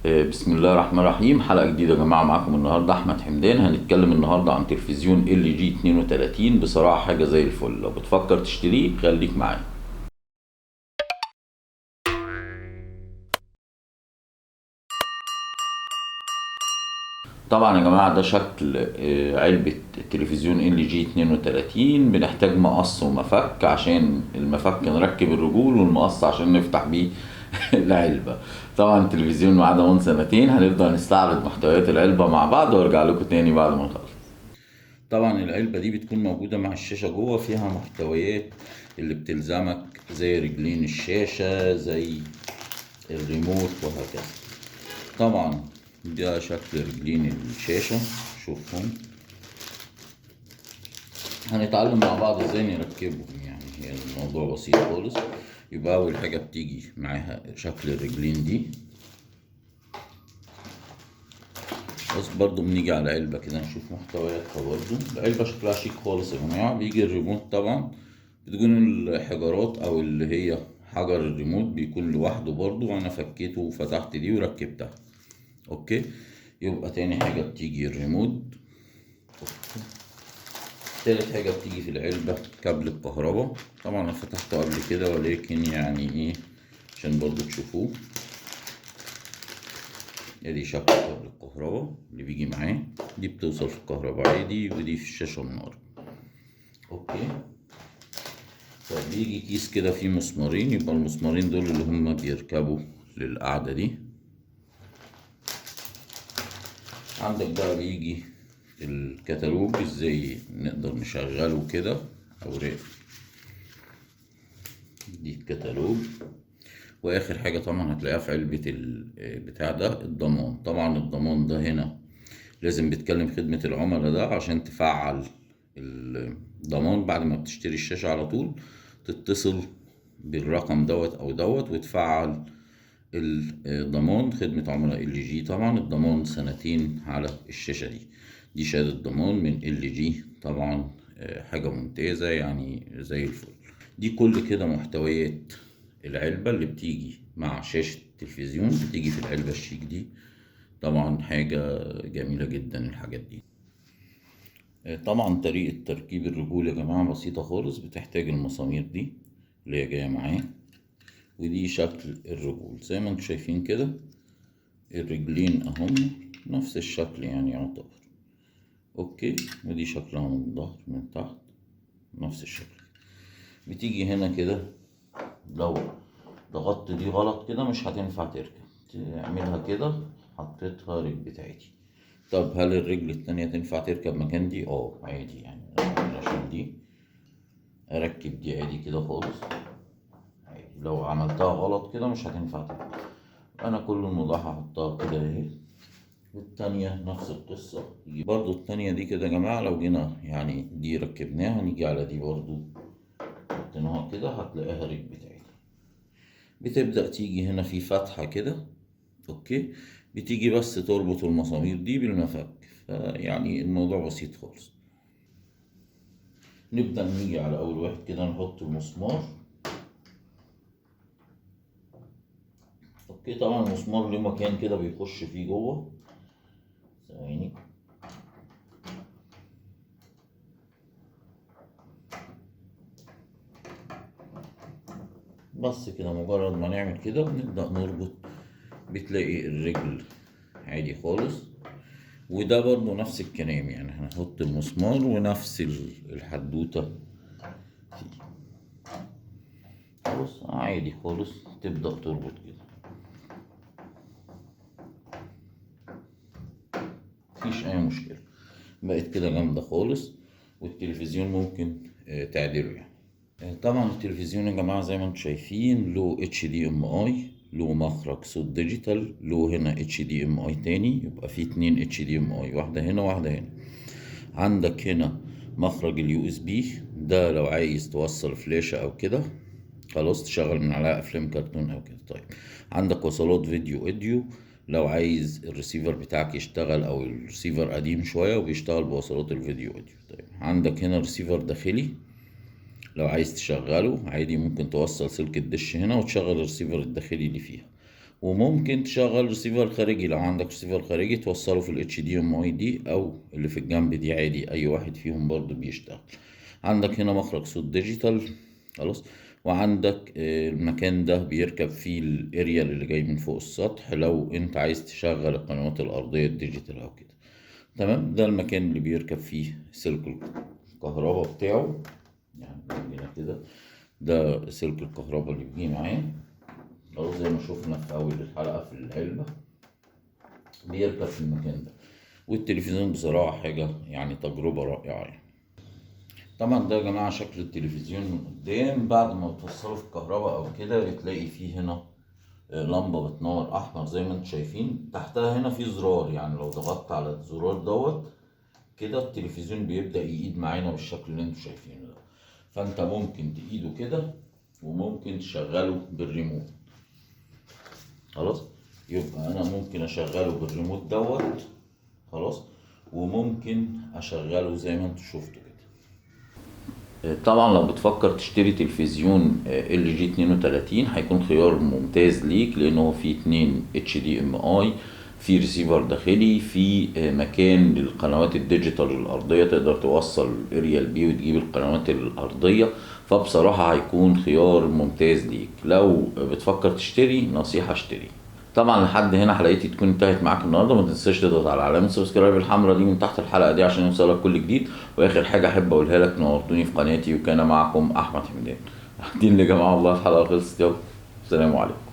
بسم الله الرحمن الرحيم. حلقة جديدة يا جماعة، معاكم النهاردة أحمد حمدان. هنتكلم النهاردة عن تلفزيون LG 32. بصراحة حاجة زي الفل، لو بتفكر تشتريه خليك معايا. طبعا يا جماعة ده شكل علبة التلفزيون LG 32. بنحتاج مقص ومفك، عشان المفك نركب الرجول والمقص عشان نفتح بيه العلبة. طبعا التلفزيون معاه ضمان سنتين. هنفضل نستعرض محتويات العلبة مع بعض وارجع لكم تاني بعد ما نخلص. طبعا العلبة دي بتكون موجودة مع الشاشة جوه، فيها محتويات اللي بتلزمك زي رجلين الشاشة، زي الريموت وهكذا. طبعا ده شكل رجلين الشاشة، شوفهم. هنتعلم مع بعض ازاي نركبهم، يعني هي الموضوع بسيط خالص. يبقى اول حاجة بتيجي معاها شكل الرجلين دي، بس برضو بنيجي على علبة كده نشوف محتوياتها. برضو العلبة شكلها شيك خالص يا جماعة. بيجي الريموت طبعا، بتكون الحجارات او اللي هي حجر الريموت بيكون لوحده برضو، وانا فكيته وفتحت دي وركبتها. okay، يبقى تاني حاجة بتيجي الريموت. okay. تالت حاجة بتيجي في العلبة كابل الكهرباء. طبعا انا فتحته قبل كده، ولكن يعني ايه عشان برضو تشوفوه. ادي شكل كابل الكهرباء اللي بيجي معاه، دي بتوصل في الكهرباء عادي، ودي في الشاشة النار. okay، طب بيجي كيس كده فيه مسمارين، يبقى المسمارين دول اللي هم بيركبوا للقعدة دي. عندك بقى بيجي الكتالوج ازاي نقدر نشغله كده، اوراق دي الكتالوج. واخر حاجة طبعا هتلاقيها في علبة بتاع ده الضمان. طبعا الضمان ده هنا لازم بتكلم خدمة العملاء ده عشان تفعل الضمان. بعد ما بتشتري الشاشة على طول تتصل بالرقم دوت او دوت وتفعل الضمان، خدمة عملاء ال جي. طبعا الضمان سنتين على الشاشة دي، دي شهادة ضمان من ال جي طبعا، حاجة ممتازة يعني زي الفل. دي كل كده محتويات العلبة اللي بتيجي مع شاشة التلفزيون، بتيجي في العلبة الشيك دي. طبعا حاجة جميلة جدا الحاجات دي. طبعا طريقة تركيب الرجول يا جماعة بسيطة خالص، بتحتاج المسامير دي اللي هي جاية معاه، ودي شكل الرجول زي ما انتم شايفين كده. الرجلين اهم نفس الشكل يعني يعتبر. okay، ودي شكلها من الظهر من تحت نفس الشكل. بتيجي هنا كده، لو ضغطت دي غلط كده مش هتنفع تركب، تعملها كده حطيتها رجل بتاعتي. طب هل الرجل التانية تنفع تركب مكان دي؟ عادي يعني، انا اشيل دي اركب دي عادي كده خالص. لو عملتها غلط كده مش هتنفع تركب. انا كل الموضوع هحطها كده اهي، والتانية نفس القصة. يجي برضو التانية دي كده يا جماعة، لو جينا يعني دي ركبناها نيجي على دي برضو حطيناها كده هتلاقيها ركبت عادي. بتبدأ تيجي هنا في فتحة كده، okay، بتيجي بس تربط المسامير دي بالمفك، فيعني الموضوع بسيط خالص. نبدأ نيجي على أول واحد كده نحط المسمار. okay، طبعا المسمار له مكان كده بيخش فيه جوه، ثواني. بس كده، مجرد ما نعمل كده بنبدأ نربط، بتلاقي الرجل عادي خالص. وده برضو نفس الكلام، يعني هنحط المسمار ونفس الحدوتة فيه. بص عادي خالص، تبدأ تربط كده، مفيش أي مشكلة. بقت كده جامدة خالص، والتلفزيون ممكن تعدله يعني. طبعا التلفزيون يا جماعة زي ما انتم شايفين له اتش دي ام اي، له مخرج صوت digital، له هنا HDMI تاني، يبقى في اتنين اتش دي ام اي، واحدة هنا واحدة هنا. عندك هنا مخرج ال USB، ده لو عايز توصل فلاشة او كده خلاص تشغل من عليها افلام كرتون او كده. طيب عندك وصلات فيديو audio، لو عايز الريسيفر بتاعك يشتغل او الريسيفر قديم شوية وبيشتغل بوصلات الفيديو audio. طيب عندك هنا ريسيفر داخلي، لو عايز تشغله عادي ممكن توصل سلك الدش هنا وتشغل الريسيفر الداخلي اللي فيها. وممكن تشغل ريسيفر خارجي لو عندك ريسيفر خارجي توصله في ال HDMI دي او اللي في الجنب دي عادي، اي واحد فيهم برضو بيشتغل. عندك هنا مخرج صوت digital خلاص. وعندك المكان ده بيركب فيه الاريال اللي جاي من فوق السطح لو انت عايز تشغل القنوات الارضية ال digital او كده. تمام، ده المكان اللي بيركب فيه سلك الكهرباء بتاعه، يعني عندنا كده ده سلك الكهرباء اللي بيجي معاه خلاص، زي ما شفنا في اول الحلقة في العلبة بيركب في المكان ده. والتلفزيون بصراحة حاجة يعني تجربة رائعة يعني. طبعا ده يا جماعة شكل التلفزيون من قدام بعد ما بتوصله في الكهرباء او كده، بتلاقي فيه هنا لمبة بتنور احمر زي ما انتم شايفين، تحتها هنا في زرار، يعني لو ضغطت على الزرار دوت كده التلفزيون بيبدأ يقيد معانا بالشكل اللي انتم شايفينه ده. فانت ممكن تقيده كده وممكن تشغله بالريموت خلاص. يبقى انا ممكن اشغله بالريموت دوت خلاص، وممكن اشغله زي ما انتم شفتوا كده. طبعا لو بتفكر تشتري تلفزيون LG 32 هيكون خيار ممتاز ليك، لانه هو فيه 2 HDMI، في ريسيفر داخلي، في مكان للقنوات ال digital الارضية تقدر توصل اريال بيه وتجيب القنوات الارضية. فبصراحة هيكون خيار ممتاز ليك لو بتفكر تشتري، نصيحة اشتري. طبعا لحد هنا حلقتي تكون انتهت معاك النهارده، ما تنساش تضغط على علامة subscribe الحمراء دي من تحت الحلقة دي عشان يوصلك كل جديد. واخر حاجة احب اقولها لك، نورتوني في قناتي، وكان معكم احمد حمدان. دي اللي يا جماعة والله الحلقة خلصت، يلا سلام عليكم.